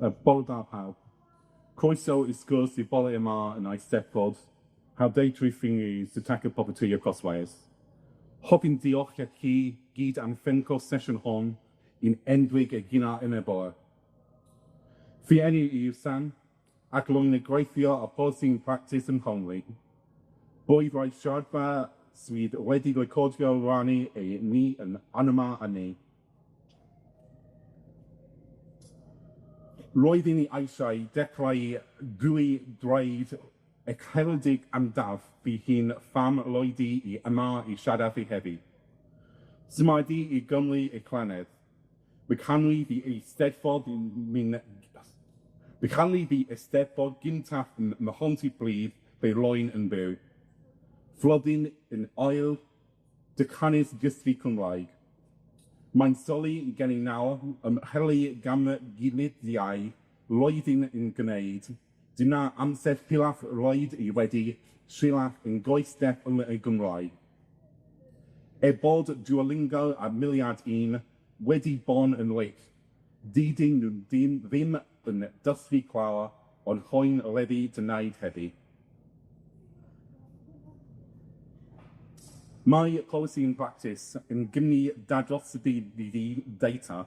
Bore da pawb. Croeso i sgwrs i bore yma yn Eisteddfod, How Data is Being Used to Tackle Poverty Across Wales. Hoffwn diolch i chi gyd am ffenco sesiwn hon i'n enwig y gyna yn y bore. Fy enw i yw Sam, ac rwy'n gweithio ar Policy and Practice yng Nghymru. Bwy roi siaradfa sydd wedi recordio rannu ei ni yn anyma a ni. Roeddwn i eisiau dechrau drwy dweud ychydig amdaf fy hun pham loedi i yma i siarad fi heddi. Symud i Gymru y Clanedd. Fe canlu fi Eisteddfod min... Fe canlu fi Eisteddfod gyntaf ym Mhontypridd lle rwy'n yn byw. Flodyn yn ail dycanus dysgu Cymraeg. Mae'n sylwi gen i nawr ymheli gan gynulliau roeddwn yn gwneud. Dyna amser hiraf roedd i wedi siarad yn goesdep yn y Gymraeg. Er bod Duolingo a Miliard Un wedi bon yn wych, dydyn nhw ddim yn dysgu chwarae ond rwy'n wedi dwneud heddi. Mae Policy and Practice yn gynnu dadosodi data,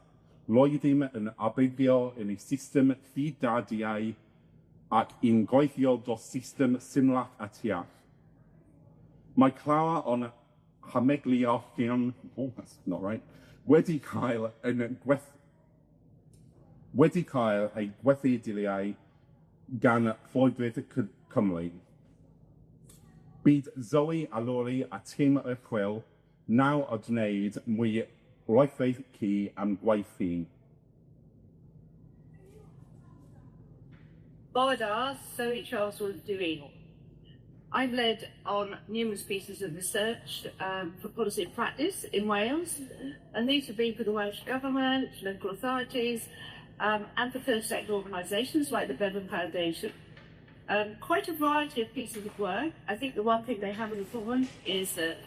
roeddwn yn arbeidio yn ei system ffidadiau ac yn gweithio dros system symlach a tiach. Mae Clara o'n hamegliachion, oh, that's not right, wedi cael yn gweth, wedi cael ei gwethu diliau gan Llywodraeth Cymru. Bydd Zoe a Lori a tîm y chwil naw o gwneud mwy roethau ci am gwaith hi. Bore da, Zoe Charlesworth dw i. I've led on numerous pieces of research for policy and practice in Wales, and these have been for the Welsh Government, local authorities, and for third sector organisations like the Bevan Foundation. Quite a variety of pieces of work. I think the one thing they have in common is that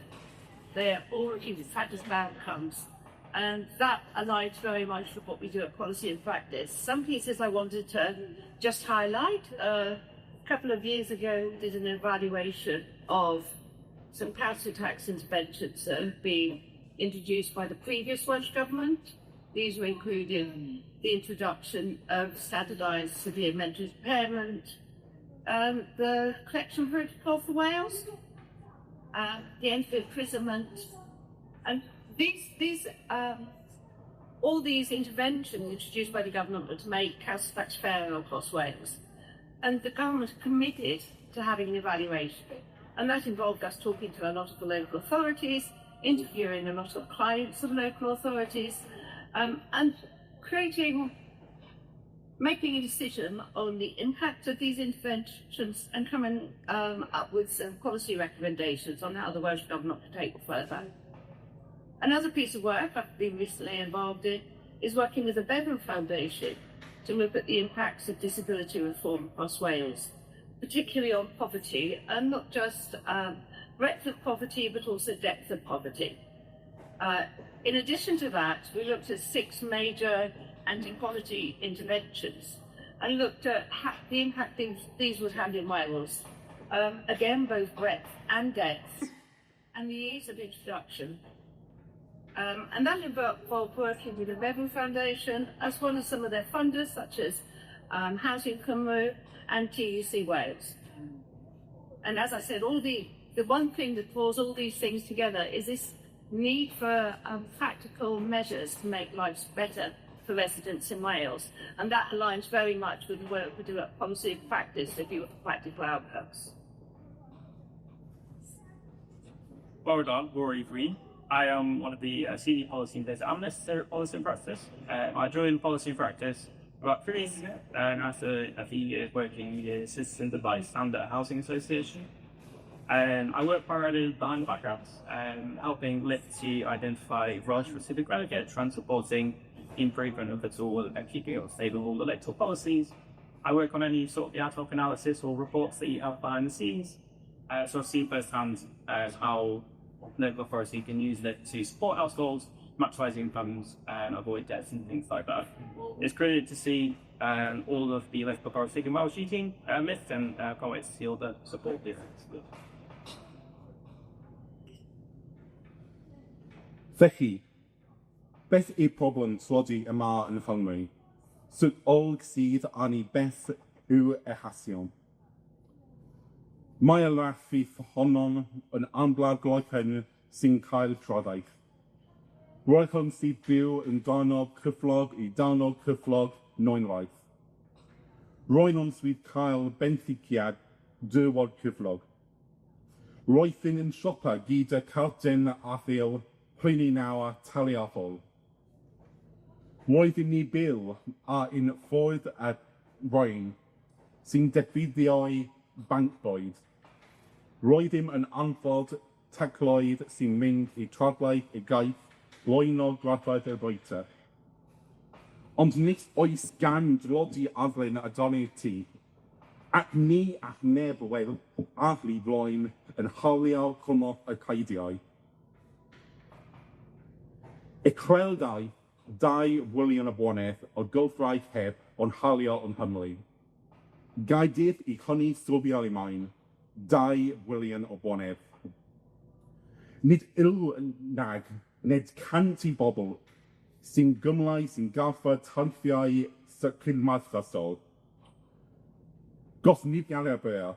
they are all looking at practice outcomes, and that aligns very much with what we do at Policy and Practice. Some pieces I wanted to just highlight. A couple of years ago, we did an evaluation of some council tax interventions that have been introduced by the previous Welsh Government. These were including the introduction of standardised severe mental impairment, the collection protocol for Wales, the end of imprisonment, and these all these interventions introduced by the government were to make council tax fairer across Wales. And the government committed to having an evaluation. And that involved us talking to a lot of the local authorities, interviewing a lot of clients of local authorities, and making a decision on the impact of these interventions and coming up with some policy recommendations on how the Welsh Government could take it further. Another piece of work I've been recently involved in is working with the Bevan Foundation to look at the impacts of disability reform across Wales, particularly on poverty, and not just breadth of poverty, but also depth of poverty. In addition to that, we looked at 6 major anti-poverty interventions and looked at the impact these would have in Wales. Again, both breadth and depth, and the ease of introduction. And that involved working with the Bevan Foundation, as well as some of their funders, such as Housing Cymru and TUC Wales. And as I said, all the one thing that draws all these things together is this need for practical measures to make lives better for residents in Wales. And that aligns very much with the work we do at Policy and Practice, if you look at practical outcomes. Bore da, Rory Green. I am one of the senior policy and data analysts here at Policy and Practice. I joined Policy and Practice about 3 years ago, and after a few years working as Citizens Advice and at a housing association. I work primarily behind the background, helping LIFT to identify Welsh for civic benefit, and supporting the improvement of the tool and keeping it stable all the electoral policies. I work on any sort of the ad hoc analysis or reports that you have behind the scenes. So I've seen firsthand how local authority can use it to support households, maximise incomes and avoid debts and things like that. It's brilliant to see All of the local authority in Welsh speaking myths, and can't wait to see all the support. Felly, beth yw problem tlodi yma yn Nghymru? Sut olwg sydd arni beth yw achosion? Mae y raffif honno'n yn amlwg hyn sy'n cael trafodaeth. Roedd hwn sydd byw yn darnog cyflog i darnog cyflog noenwaith. Roedd hwn sydd cael benthyciad dywod cyflog. Roedd hyn yn siopa gyda carden a fil prynu naw a talu ar ôl. Roedd i ni byw a un ffordd a Rhain sy'n defnyddio'i banc bwyd. Roeddem yn anfod tacloedd sy'n mynd i traflaeth i gaeth blaenol graffau y bwyta. Ond nid oes gan dlodi arlen a doni ti, ac ni all neb wel arlu blaen yn hawlio cymorth y caidiau. Y creldau 2 wiliwn o bwynedd o gyfraith heb o'n hawlio yng Nghymru. Gaedydd i hynny sylwiol i maen, 2 wiliwn o bwynedd. Nid yw nag, nid 100 i bobl sy'n gymlau sy'n gaffa teithiau cymdeithasol. Gos nid gael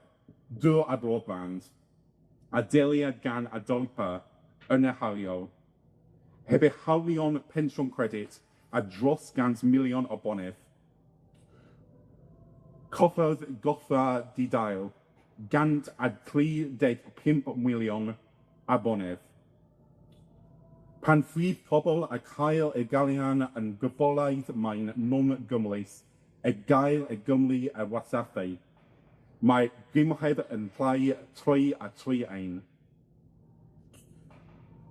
dŵr a broadband, a deliad gan Adolpa yn y hawlio, heb eu hawlio'n pensiwn credit a dros 100 miliwn o bonnedd. Coffodd goffa di-dail 135 miliwn a bonnedd. Pan fydd pobl a cael eu galian yn gyfolaidd mae'n nhw'n gymwys, e gael y Gymru a wasathu. Mae gymhedd yn llai 3 a 3 ein.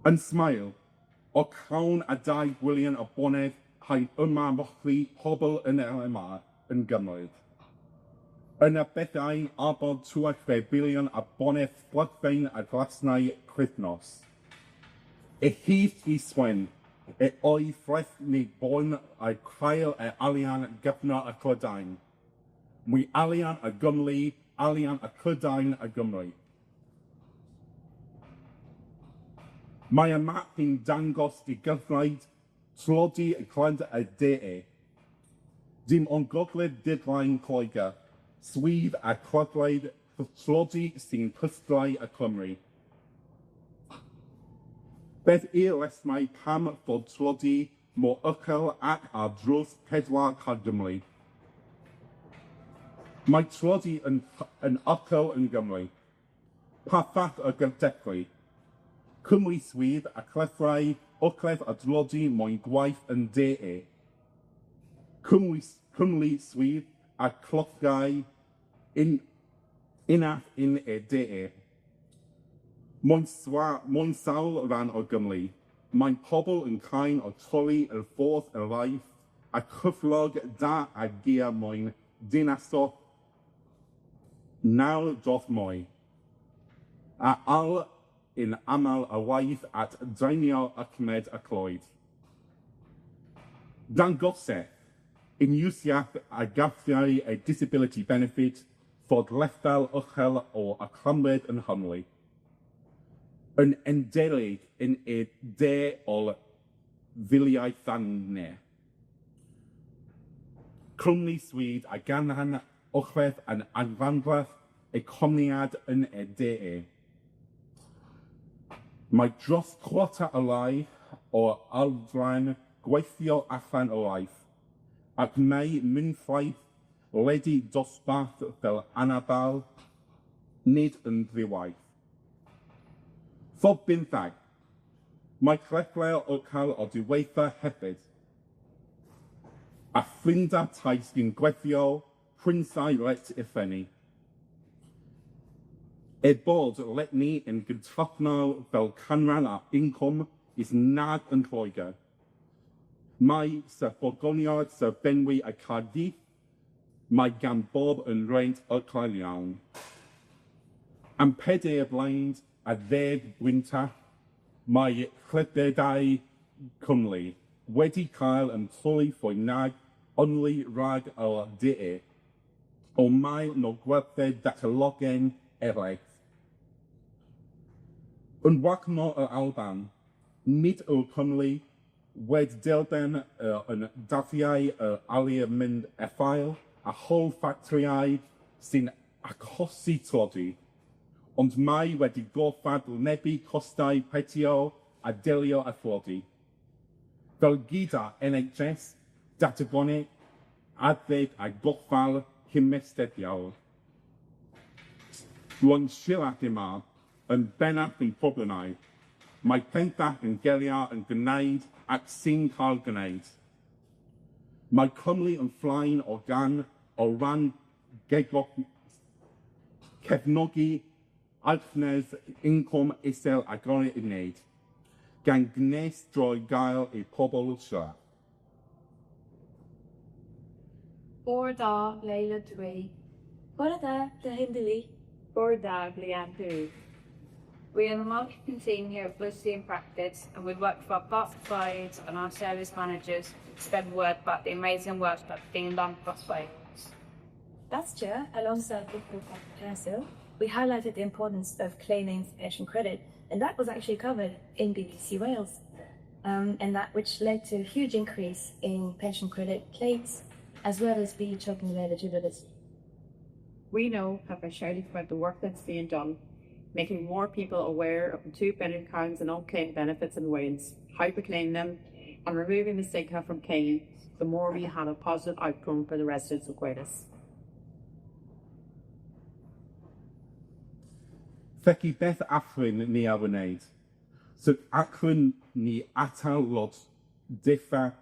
Yn smail, o cawn a 2 gwilion o bonedd haid yma mochli pobl yn yr yma yn Gymru. Yna bethau arbod tua 6 biliwn a bonedd fflydfein a glasnau Crythnos. E hyd i swen, e o'i ffraeth ni boen a'i cael e alian gyfna y Clydain. Mwy alian y Gymru, alian y Clydain y Gymru. Mae y map yn dangos i gyfraid tlodi y clend y de. Dim ond gogledd didlaen Coega, swydd a clodwaid tlodi sy'n pysglau y Cymru. Beth yw'r resmau pam fod tlodi mor uchel ac ar drws pedwar Cymru? Mae tlodi yn uchel yn Gymru. Pa fath o gyfdeclu? Cymru swydd a clefrau uchel a dlodi mwyn gwaith yn de. Cymru swydd a clofgau unach yn y de. Mwyn sawl rhan o Gymru, mae pobl yn cael o torri yr ffordd y waith a cyflog da a gia mwyn dinaso naw doth mwy. A al yn aml y waith at draenio y cymed y clwyd. Dangose yn iwsiath a gaffiau a disability benefit fod lefel uchel o acrymwyd yn Nghymru. Yn endelig yn y de ol filiaethanne. Cwmni Swyd a ganran uchel yn anfandrath economiad yn y de. Mae dros chwarter y lai o adran gweithio allan o waith, ac mae mynffaith wedi dosbarth fel anabal, nid yn ddiwaith. Fodd bynnag, mae cleflau o cael o diweitha hefyd, a ffrinda tai sy'n gweithio prynsau let i ffennu. Er bod letni yn gyntafnol fel canran ar incwm is nag yn Lloegr. Mae Sir Forgoniad, Sir Benwy a Cardiff, mae gan bob yn rent uchel iawn. Am pedair blaid a ddeg gwynta, mae clefydau Cymru wedi cael yn llwy fwy nag only rhag y DE, o mae no gwerthed datalogen eraill. Yn wacno yr Alban, nid yw'r Cymru wedi derbyn yr yn daffiau yr alir mynd effael a holl ffactoriau sy'n achosi tlodi, ond mae wedi gorfod wynebu costau petio a delio â thlodi. Fel gyda NHS, datagoni, addysg a gofal cymestediol. Rwy'n siarad yma yn bennaf yn problemau, mae pentach yn gelio yn gwneud ac sy'n cael gwneud. Mae Cymru yn flaen o gan o ran cefnogi altners incwm isel a gorau i wneud, gan gwnes droi gael eu pobl siarad. Bore da, Leila Dwi. Bore da, Dahindili. Bore da, Leanne Dwi. We are the marketing team here at Policy in Practice, and we work with our partner clients and our service managers to spread the word about the amazing work that's being done across Wales. Last year, alongside Liverpool Council, we highlighted the importance of claiming pension credit, and that was actually covered in BBC Wales. And that which led to a huge increase in pension credit claims, as well as the token eligibility. We know have been shouting about the work that's being done, making more people aware of the 2 billion pounds in unclaimed benefits in Wales, how to claim them, and removing the stigma from claiming, the more we have a positive outcome for the residents of Wales. Felly beth allwn ni a wneud? Sut allwn ni atal lot diffa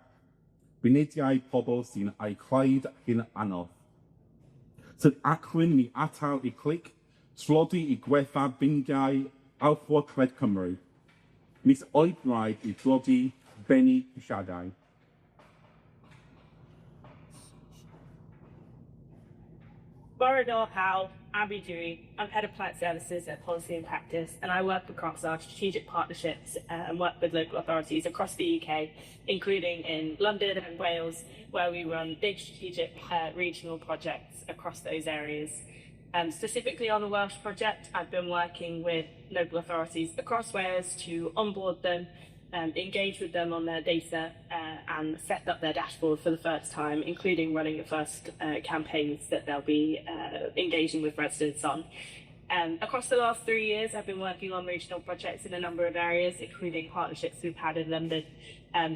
bunidiau pobl sy'n eu clywed hi'n anodd? Sut allwn ni atal i clic, tlodi i gwefan bingiau alfo Cred Cymru? Mis oed rhaid i tlodi bennu ceisiadau. Bore da pawb, Abby Dewey. I'm Head of Client Services at Policy and Practice, and I work across our strategic partnerships and work with local authorities across the UK, including in London and Wales, where we run big strategic regional projects across those areas. Specifically on the Welsh project, I've been working with local authorities across Wales to onboard them, engage with them on their data, and set up their dashboard for the first time, including running the first campaigns that they'll be engaging with residents on. Across the last 3 years, I've been working on regional projects in a number of areas, including partnerships we've had in London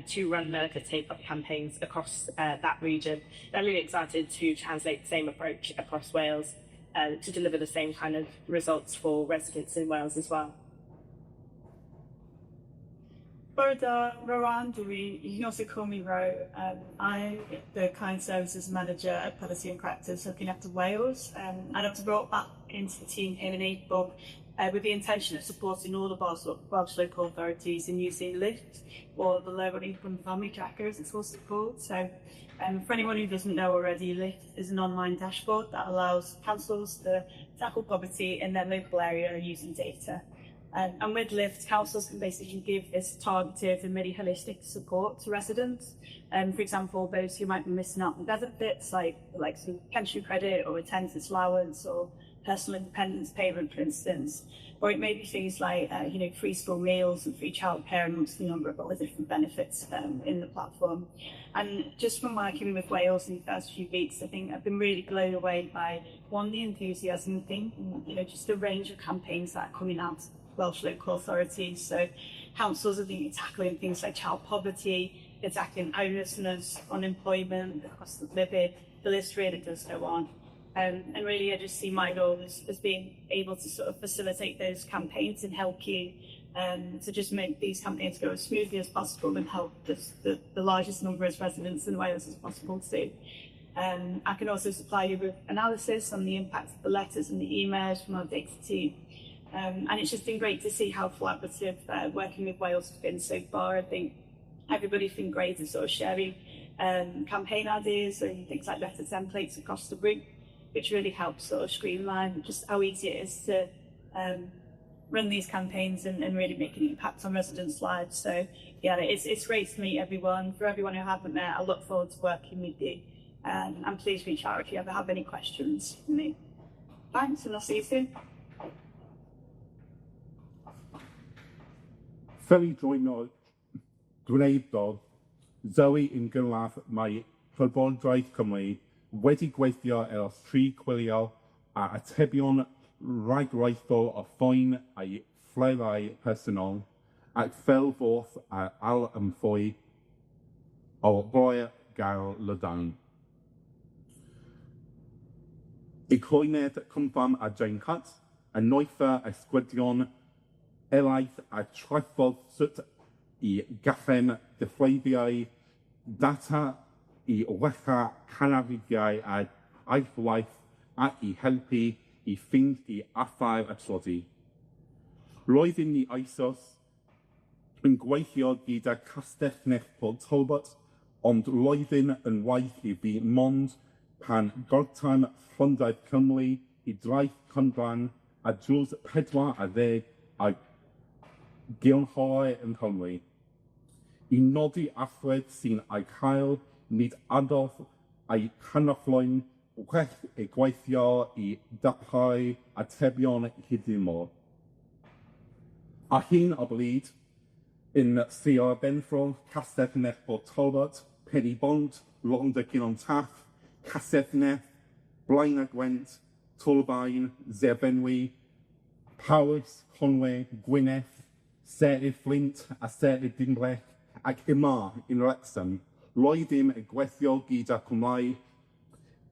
to run benefit take-up campaigns across that region. I'm really excited to translate the same approach across Wales to deliver the same kind of results for residents in Wales as well. Bore da, Rowan dwi, you can also call me Ro. I'm the Client Services Manager at Policy and Practice looking after Wales. And I was brought back into the team here in April with the intention of supporting all of our Welsh local authorities in using LIFT, or the Low Income Family Tracker as it's also called. So for anyone who doesn't know already, LIFT is an online dashboard that allows councils to tackle poverty in their local area using data. And with LIFT, councils can basically give this targeted and really holistic support to residents. For example, those who might be missing out on benefits like some pension credit or attendance allowance or personal independence payment, for instance. Or it may be things like free school meals and free childcare, amongst a number of other different benefits in the platform. And just from working with Wales in the first few weeks, I think I've been really blown away by, one, the enthusiasm thing, and, just the range of campaigns that are coming out Welsh local authorities. So councils are tackling things like child poverty, they're tackling homelessness, unemployment, the cost of living, the list really does go on. And really I just see my role as being able to sort of facilitate those campaigns and help you to just make these campaigns go as smoothly as possible and help the largest number of residents in Wales as possible too. I can also supply you with analysis on the impact of the letters and the emails from our data team. And it's just been great to see how collaborative working with Wales has been so far. I think everybody's been great at sort of sharing campaign ideas and things like letter templates across the group, which really helps sort of streamline just how easy it is to run these campaigns and really make an impact on residents' lives. So yeah, it's great to meet everyone. For everyone who haven't met, I look forward to working with you. And please reach out if you ever have any questions for me. Thanks, and I'll see you soon. Fel i drwymo gwneud Zoe yn gynlaf mae Llywodraeth Cymru wedi gweithio ers tri chwilio a atebion rhagweithiol o phoen a'i phlerau personol, ac fel fodd a al ymffoi o roi gael Lydain. Y clwynedd cwmfam a Jane Hutt, a noetha a sgwedion eraill a trafod sut i gaffen dyffleidiau data i wella canafydiau a aethwaith ac i helpu i fynd i affael y tlodi. Roeddwn ni eisoes yn gweithio gyda Castell Nedd Port Talbot, ond roeddwn yn waith i fi mond pan gortan Llywodraeth Cymru i draeth Cynfran a drws 40 a gynghorau yng Nghymru. I nodi allwedd sy'n ei cael nid adnodd a'i canolfan well ei gweithio i darparu atebion hirdymor. Ar hyn o bryd, yn Sir Benfro, Castell Nedd Port Talbot, Pen-y-bont, Rhondda Cynon Taf, Castell Nedd, Blaenau Gwent, Torfaen, Sir Benwy, Powys, Conwy, Gwynedd, Sir Fflint a Sir Dinbych, ac yma yn Wrexham, roeddem yn gweithio gyda Cymraeg,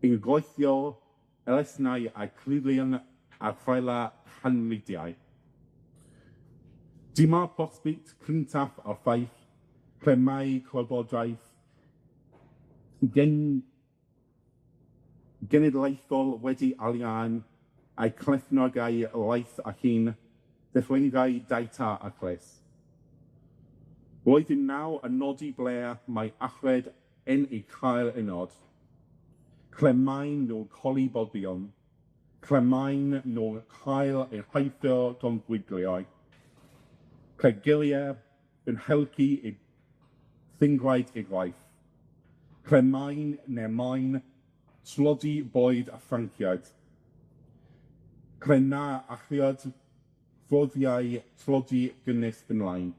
yn gweithio elusennau a clwyflion a thraela rhanlidiau. Dyma'r prospect cyntaf o'r ffaith lle mae Llywodraeth genedlaethol wedi arian a'i cefnogai laeth a hun ddechreuai data a lles. Roedd yn naw yn nodi ble mae achred yn ei cael yn nod, lle maen nhw'n colli boddion, lle maen nhw'n cael eu rhaethio gan gwygliau, lle giliau yn helpu i thingwaid i gwaith, lle maen neu maen tlodi bwyd a ffranciaid, lle na achiad ffoddiau tlodi gynnes ymlaen.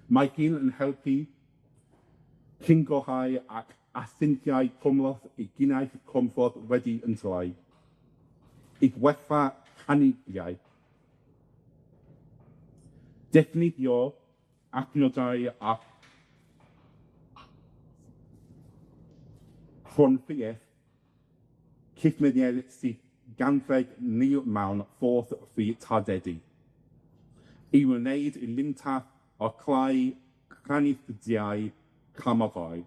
Mae hyn yn helpu cynghorau ac asyntiau cymhleth i gynnau comfort wedi yntlai, i gwella canigiau. Defnyddio adnodau a chronffiaeth cydmeddiad sydd ganfed mil mewn ffordd fy tardedi. I wneud yn gyntaf o clai cranithiau camogau.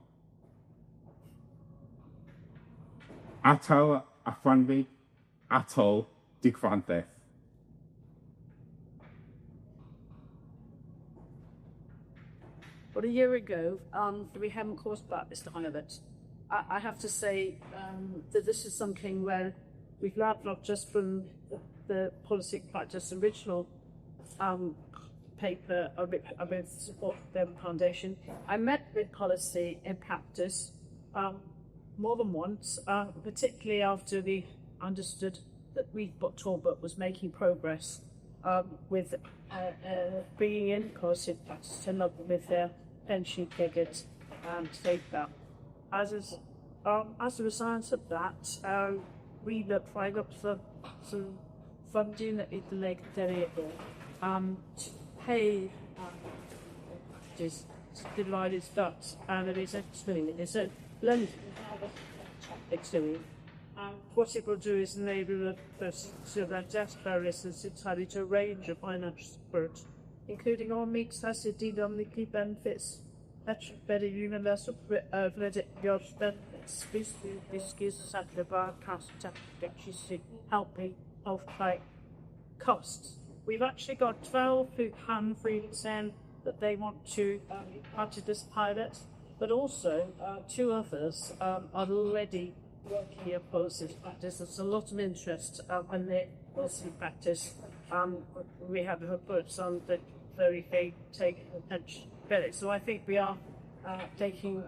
Atal a phranfu, atal digfrantheth. But a year ago, we haven't caused that, Mr. Haimovitz. I have to say that this is something where we've learned not just from the policy practice original paper with support from the foundation. I met with policy in practice more than once, particularly after we understood that Reed Talbot was making progress with bringing in policy in practice to help with their pension figures and state that. As a result of that, we looked right up for some funding at the Lake Derriere to pay just divided that, and it is actually it's a blend. What it will do is enable the so that debt barriers is entirely to a range of financial support, including all meets as it did on the benefits, better universal credit benefits, excuse helping of costs. We've actually got 12 who can freely saying that they want to part of this pilot, but also 2 others are already working at policy practice. There's a lot of interest in the policy practice We have put some that very they take the pension credit. So I think we are taking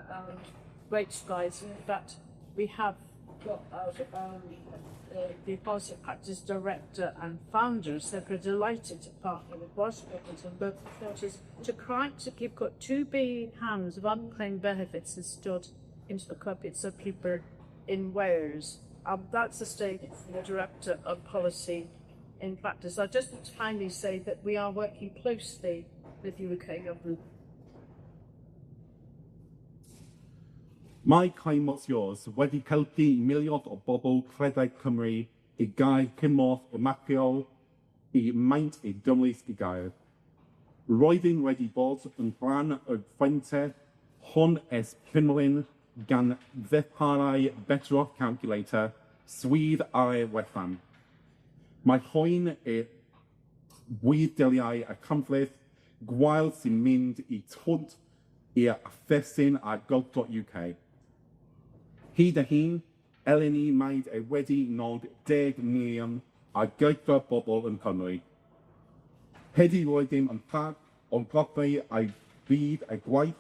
great strides. In fact, we have got the Policy Practice Director and founder said we're delighted to partner with Welsh Government and both authorities to proactively put £2 billion of unclaimed benefits instead into the pockets of people in Wales. That's a statement from the Director of Policy in Practice. I just want to finally say that we are working closely with the UK Government. Mae Claim What's Yours wedi helpu miliynau o bobl rhedeg Cymru i gael cymorth ymarferol i maint i gymwys i gael. Roeddwn wedi bod yn rhan o'r fenter hon ers Cymru'n gan ddarparu Better Off Calculator swydd ar ei wefan. Mae hoen i budd-daliadau a cymhleth gwael sy'n mynd i twnt i'r ffesyn ar gov.uk. Hyd y hyn, eleni mae e wedi nod 10 miliwn ar gyfer bobl yn Cymru. Heddi roeddem yn parch o'n profi ei byd a gwaith,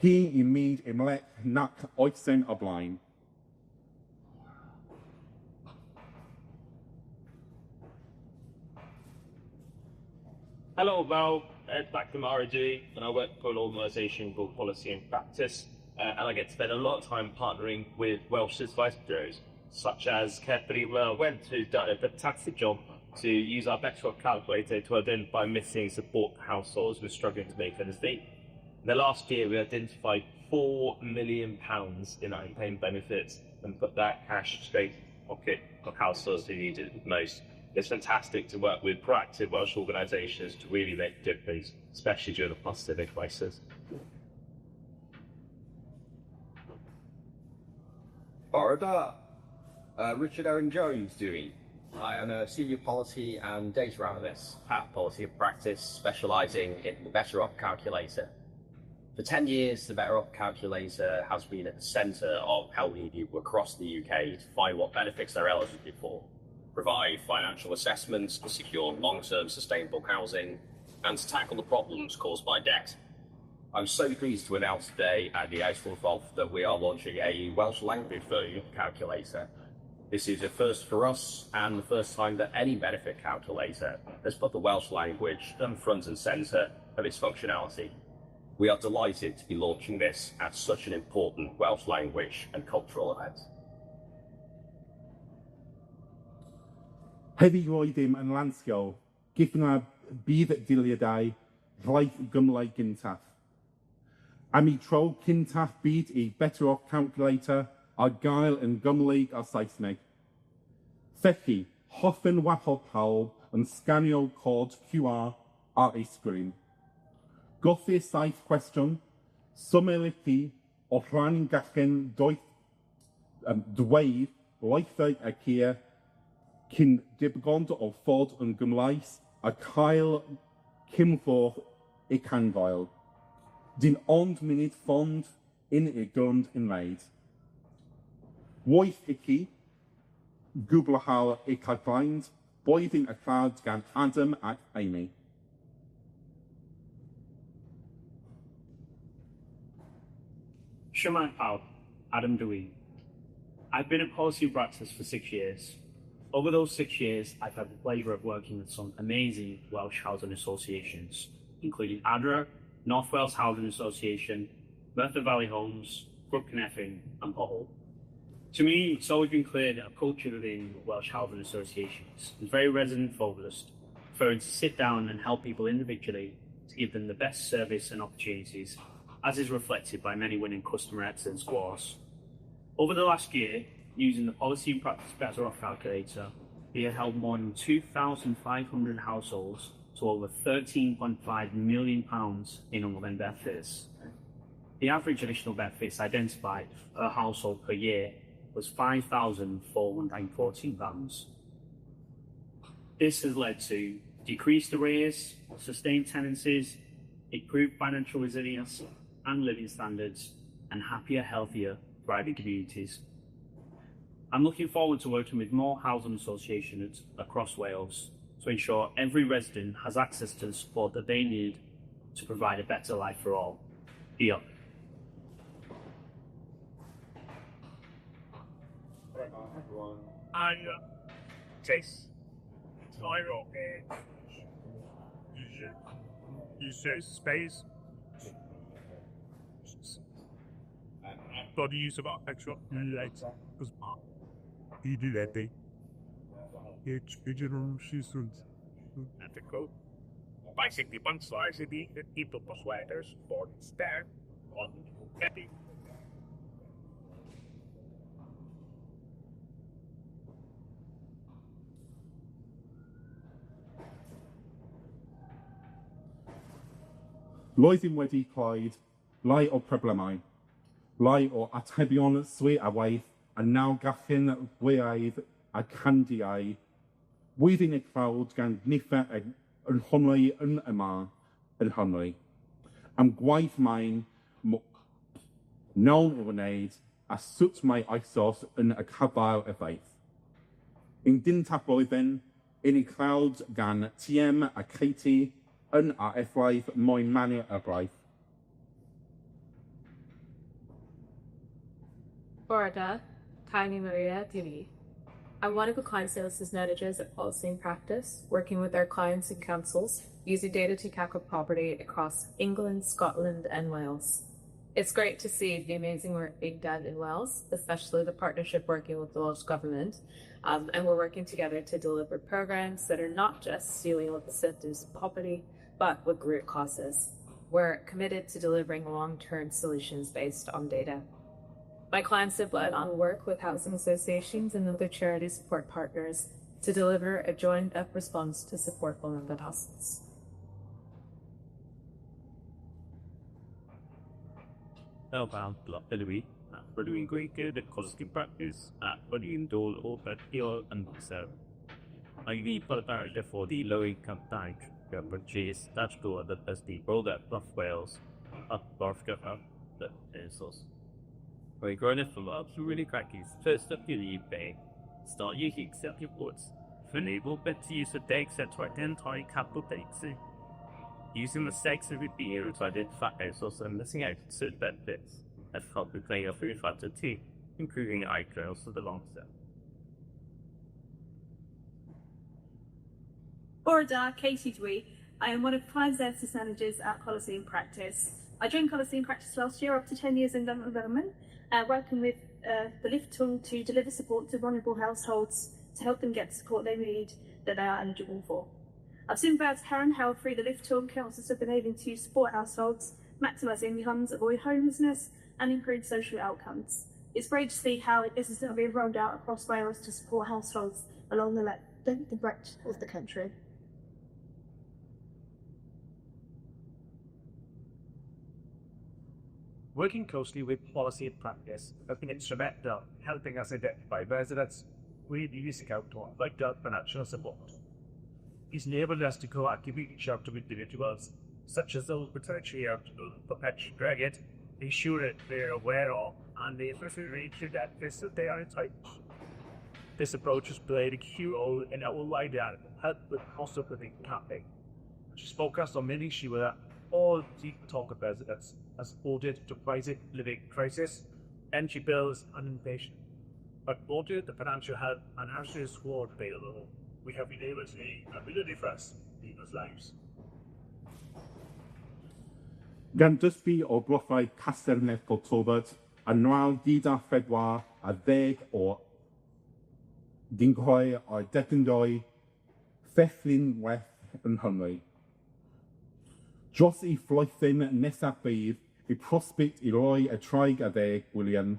hi i mynd ymlaen nac oesen o blaen. Hello, Val. Ed back from ROD, and I work for an organisation called Policy and Practice, and I get to spend a lot of time partnering with Welsh advice bureaus, such as Carefully Well Went, who's done a fantastic job to use our Better Off calculator to identify missing support for households who are struggling to make ends meet. In the last year, we identified £4 million in unclaimed benefits and put that cash straight in the pocket of households who need it most. It's fantastic to work with proactive Welsh organisations to really make a difference, especially during the cost of living crisis. Bore da. Richard Owen Jones doing. I am a senior policy and data analyst at Policy and Practice, specialising in the Better Off Calculator. For 10 years, the Better Off Calculator has been at the centre of helping people across the UK to find what benefits they're eligible for, provide financial assessments to secure long-term sustainable housing, and to tackle the problems caused by debt. I'm so pleased to announce today at the Eisteddfod that we are launching a Welsh language version of the calculator. This is a first for us and the first time that any benefit calculator has put the Welsh language in front and centre of its functionality. We are delighted to be launching this at such an important Welsh language and cultural event. Heddi roeddem yn lansio gyda budd-daliadau rhaid Gymraeg gyntaf. Am y tro cyntaf byd i Better Off Calculator ar gael yn Gymraeg a Saesneg. Felly, hoffwn wahodd pawb yn sganio cod QR ar ei sgrin. Gofyn saith cwestiwn, syml i chi o rhan gallen doeth, dweud wrthau y ceir cyn dibgond o fod yn Gymraes a cael cymorth y canfael. Dim ond munud fond yn y gond yn wneud. Waith i chi, gwblhau y cadfaint, boeddyn y clad gan Adam ac Amy. Shwmae pawb, Adam dw i. I've been at Policy and Practice for 6 years. Over those 6 years, I've had the pleasure of working with some amazing Welsh housing associations, including Adra, North Wales Housing Association, Merthyr Valley Homes, Grŵp Cynefin, and Pobl. To me, it's always been clear that a culture within Welsh housing associations is very resident focused, preferring to sit down and help people individually to give them the best service and opportunities, as is reflected by many winning customer excellence scores. Over the last year, using the Policy and Practice Better Off Calculator, we have helped more than 2,500 households to over £13.5 million in unclaimed benefits. The average additional benefits identified per household per year was £5,414. This has led to decreased arrears, sustained tenancies, improved financial resilience and living standards, and happier, healthier, thriving communities. I'm looking forward to working with more housing associations across Wales to ensure every resident has access to the support that they need to provide a better life for all. Diolch. Space. Body use of actual lights was Basically, one slice of the people persuaders for stand on happy. Blwyddyn wedi clywed lai o problemau, lai o atebion swy a waith, a naw gallyn gweaidd a candiau, wedi'n ei crawd gan nifer yn honwy yn yma yn Nghymru. Am gwaith mae'n nawn i'w wneud a sut mae eisoes yn y cafael effaith. Yn gyntaf blwyddyn, yn ei clawd gan TM a Katie yn a effaith mwyn manu y gwaith. Bore da, Tiny Maria Dili. I'm one of the client services managers at Policy and Practice, working with our clients and councils, using data to tackle poverty across England, Scotland, and Wales. It's great to see the amazing work being done in Wales, especially the partnership working with the Welsh Government. And we're working together to deliver programs that are not just dealing with the symptoms of poverty, but with root causes. We're committed to delivering long-term solutions based on data. My clients have led on work with housing associations and other charity support partners to deliver a joined-up response to support vulnerable households. Rydw i'n gweithio gyda Policy Practice a rydw i'n dod o Bethel yn Amser. Mae fi partner for the low income bank purchase dashboard that has been rolled out across Wales up North the source. We're growing it from up to really cracky. First up to the eBay. Start using accept reports. To enable better use of data to identify capital data. Using the sex of the able to identify households and missing out on certain benefits that help with playing a food factor too, improving eye trails for the long term. Bore da, Katie Dwee. I am one of Client Services Managers at Policy and Practice. I joined Policy and Practice last year after 10 years in government, working with the Lift tool to deliver support to vulnerable households to help them get the support they need that they are eligible for. I've seen firsthand how through the Lift tool, councils have been able to support households, maximise incomes, avoid homelessness, and improve social outcomes. It's great to see how this is now being rolled out across Wales to support households along the length and breadth of the country. Working closely with Policy and Practice has been instrumental in helping us identify residents who need use account or vital financial support. It's enabled us to proactively reach out to individuals, such as those potentially eligible for pension credit, ensure that they are aware of and the information that they are entitled. This approach has played a key role in our wider help with cost of living campaign, which is focused on making sure that all deep talk of residents are supported to rising living crisis, energy bills and inflation. But both the financial help and housing support available, we have been able to make a real difference in people's lives. Gan dysgu o brofiad Castell-nedd Port Talbot a naw gyda phedwar a ddeg o gynghorau o'r defnyddio'i ffethlin well yng Nghymru. Dros y flwyddyn nesaf bydd y prospect i roi y traig a ddeg William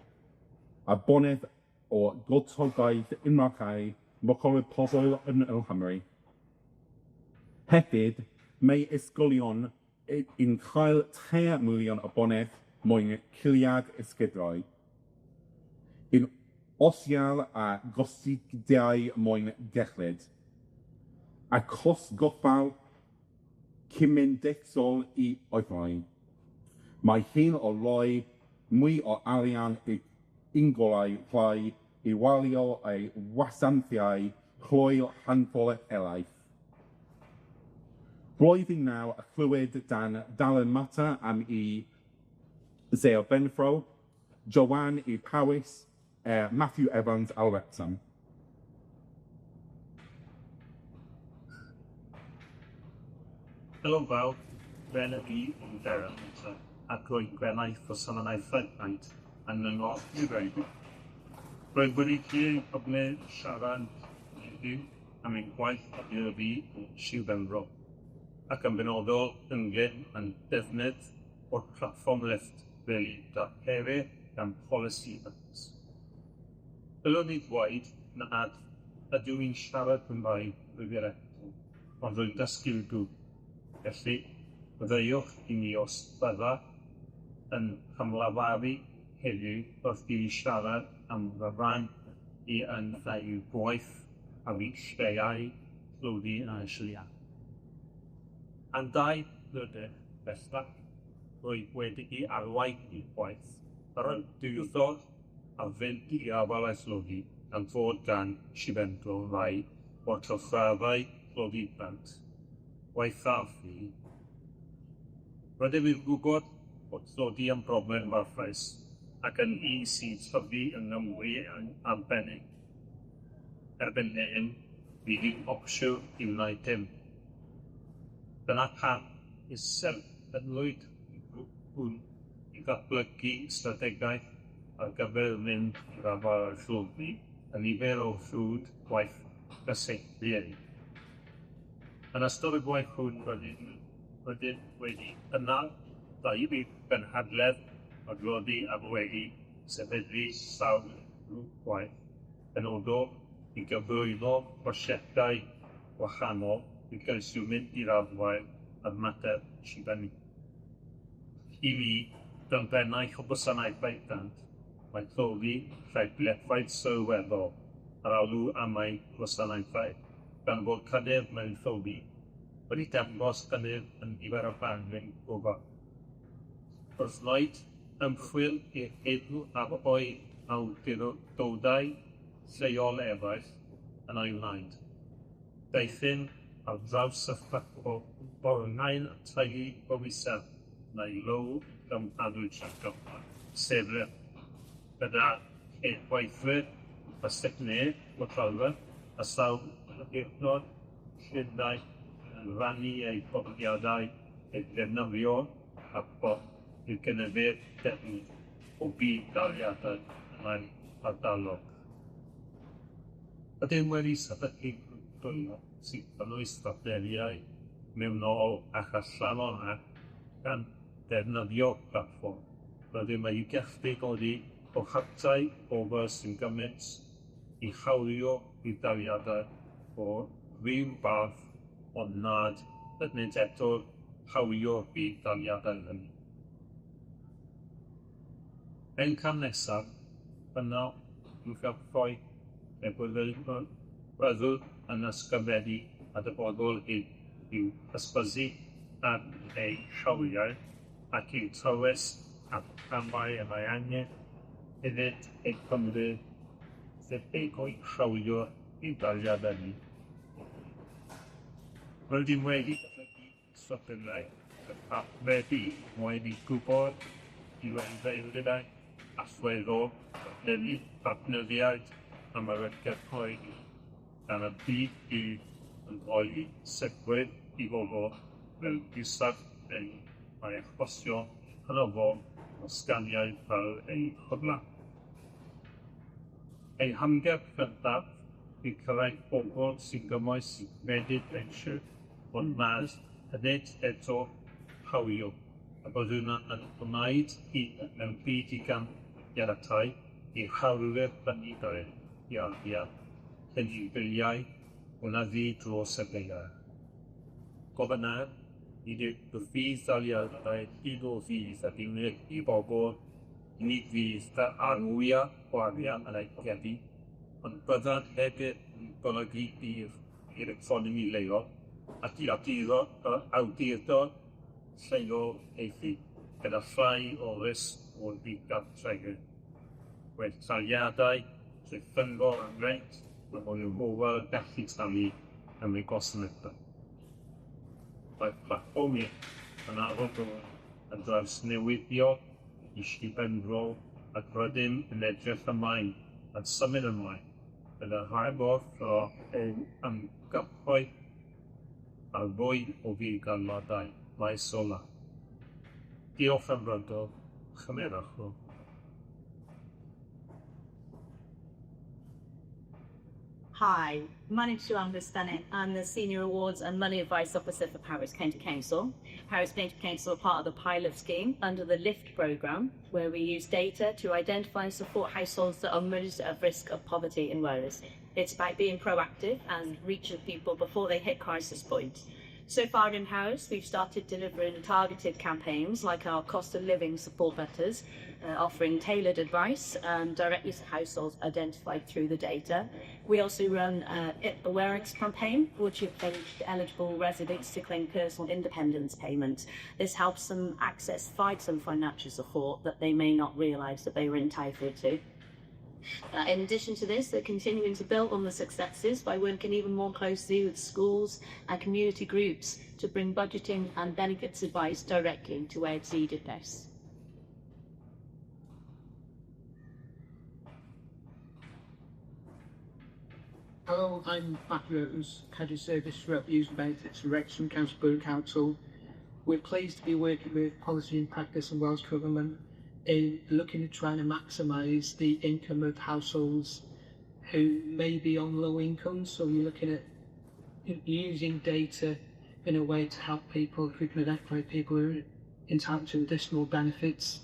a bonedd o godogaeth unmarcau mochol pobl yn Nghymru. Hefyd, mae ysgolion yn cael 3 miliwn o bonedd mwyn ciliad esgidiau. Yn osial a gosodiadau mwyn gellid, a cost gofal cymdeithasol i oedfaon. Mae hyn o roi mwy o arian i ungolau rhai i wario ei wasanaethau cloi hanfodol eraill. Blwyddyn naw a chlywed dan Dallin Matter am i Sir Benfro, Joanne i Powys, Matthew Evans a Wrexham. Helo bawb, fy enw i yw Darren Hunter ac rwy'n Bennaeth Gwasanaethau Plant yn Nghyngor Sir. Rwyf wedi cael cyfle siarad heddiw am ein gwaith ar fi yn Sir Benfro, ac yn benodol ynglyn â'n defnydd o'r platfform LIFT fel y'i darperir gan Policy Practice. Dylwn i ddweud nad ydw i'n siarad Cymraeg rhugl eto, ond rwy'n dysgu'r grŵp. Felly, maddeuwch i mi os bydda yn camlafaru heddiw wrth i mi siarad am fy rhan i yn fy gwaith ar lleihau tlodi a sgiliau. Am 2 mlynedd bellach, rwyf wedi'i arwain i gwaith yr awdurdod ar fynd i afael â thlodi gan fod gan Sir Benfro rai o'r cyfraddau tlodi plant gwaethaf. Rydym yn gwybod bod tlodi yn broblem barhaus ac yn un sy'n tyfu yng Nghymru yn arbennig. Erbyn hyn, nid yw opsiwn i wneud dim. Dyna pam y sefydlwyd y grŵp hwn i ddatblygu strategaeth ar gyfer mynd i'r afael â thlodi a nifer o ffrwd gwaith cysylltiedig. Yn ystod y gwaith hwn rydym rydym wedi cynnal dau gynhadledd o dlodi ac wedi sefydlu sawl grŵp gwaith penodol i gyflwyno prosiectau gwahanol i geisio mynd i'r afael â'r mater Sir Benfro. I mi, fel bennaeth o gwasanaethau plant, mae tlodi rhaid effaith sylweddol ar alw am eu gwasanaethau, gan fod cynnydd mewn tlodi wedi dangos cynnydd yn nifer y plant mewn gofal. Wrth wneud ymchwil i'r hyn a oedd awdurdodau lleol eraill yn ei wneud, deuthum ar draws y platfformau teulu o isel neu Low Income Average Income, sef gyda chydweithwyr y Sydney Whatever a sawl awdurdod Llundain yn rhannu eu profiadau eu defnyddio chatbot i gynyddu'r defnydd o budd-daliadau yn ein hardaloedd. Ydym wedi sefydlu grŵp sy'n cynnwys partneriaid mewnol ac allanol ac gan ddefnyddio platfform. Rydym wedi gallu godi cohortau bobl sy'n gymwys i hawlio budd-daliadau o ryw fath ond nad ydynt eto'n hawlio'r budd-daliadau hynny. Ein cam nesaf yna ymgyrchoedd lle byddwn yn ysgrifennu at y bobl hyn i'w hysbysu am eu hawliau ac i'w tywys at y camau y mae angen iddynt eu cymryd debyg o'u hawlio budd-daliadau hynny. Rydym wedi datblygu strategaeth gyfathrebu wedi gwybod i randdeiliaid allweddol partneriaid am yr ymgyrchoedd gan y bydd hyn yn rhoi sicrwydd i bobl mewn isaf neu mae achosion cynyddol o sgamiau fel eu cyfle. Ein hymgyrch gyntaf yw cyrraedd pobl sy'n gymwys i Credyd Pensiwn ond nad ydynt eto hawlio, a byddwn yn gwneud hyn mewn byd i ganiatáu i hawlwyr brynu i arian cyn i'w biliau gynyddu dros y gaeaf. Gofynnaf i fudd-daliadau hyd o fudd a unig i bobl nid fydd y rhan fwyaf o arian yn eu pocedi, ond byddant hefyd yn golygu budd i'r economi leol ac i awdurdod lleol ei hun, gyda llai o risg o ddigartrefedd, gwell taliadau trwy cyngor am rent a mwy o bobl gallu talu am eu gwasanaethau. Mae'r platfform yn arfer yn drawsnewidio i Sir Benfro ac rydym yn edrych ymlaen yn symud ymlaen yn y rhai o ein ymgyrchoedd a fwy o fudd-daliadau maes o law. Diolch am wrando, chymerwch nhw. Hi, my name's Joanne Bennett. I'm the Senior Awards and Money Advice Officer for Powys County Council. Powys County Council are part of the pilot scheme under the LIFT programme, where we use data to identify and support households that are most at risk of poverty in Wales. It's about being proactive and reaching people before they hit crisis point. So far in Powys, we've started delivering targeted campaigns like our cost of living support letters, offering tailored advice directly to households identified through the data. We also run an awareness campaign, which encouraged eligible residents to claim personal independence payment. This helps them access some financial support that they may not realise that they were entitled to. In addition to this, they're continuing to build on the successes by working even more closely with schools and community groups to bring budgeting and benefits advice directly to where it's needed best. Hello, I'm Matt Rose, Head of Service for User Benefits and Wrexham County Borough Council. We're pleased to be working with Policy and Practice and Welsh Government in looking at trying to maximise the income of households who may be on low income. So we're looking at using data in a way to help people who can identify people who are entitled to additional benefits.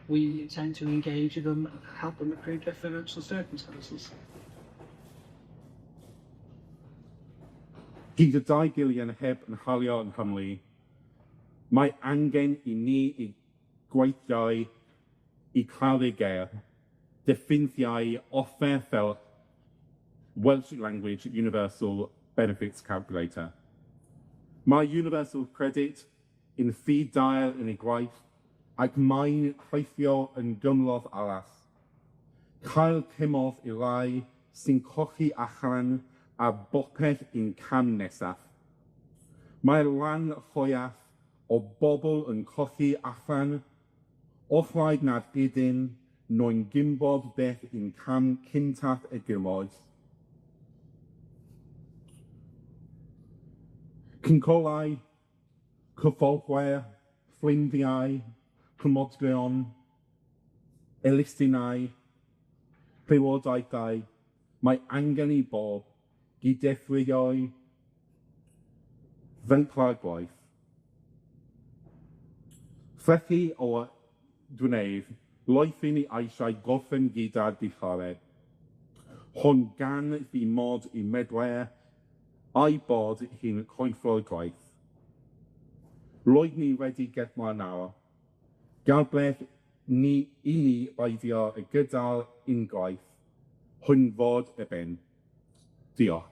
We intend to engage with them and help them improve their financial circumstances. Gyda dau gilian heb yn halio yng Nghymru, mae angen i ni i gweithiau i cael ei gair, diffiniadau offer fel Welsh Language Universal Benefits Calculator. Mae Universal Credit yn fudd-dal yn ei gwaith ac mae'n gweithio yn gymhleth arall. Cael cymorth i rai sy'n colli allan ar bopeth un cam nesaf. Mae'r rhan fwyaf o bobl yn colli allan oherwydd nad ydyn nhw'n gwybod beth yw cam cyntaf y gymorth. Cynghorau, cyflogwyr, ffrindiau, cymdogion, elusennau, llywodraethau, mae angen i bob gydweithio ddechrau gwaith. Felly o dwneud, roeddwn i eisiau gorffen gyda digaredd. Hon gan fy mod i meddwl ei bod hi'n croeso gwaith. Roedd ni wedi gedwar nawr. Gadewch ni i ni beidio y gadael i'n gwaith hwn ddod i ben. Diolch.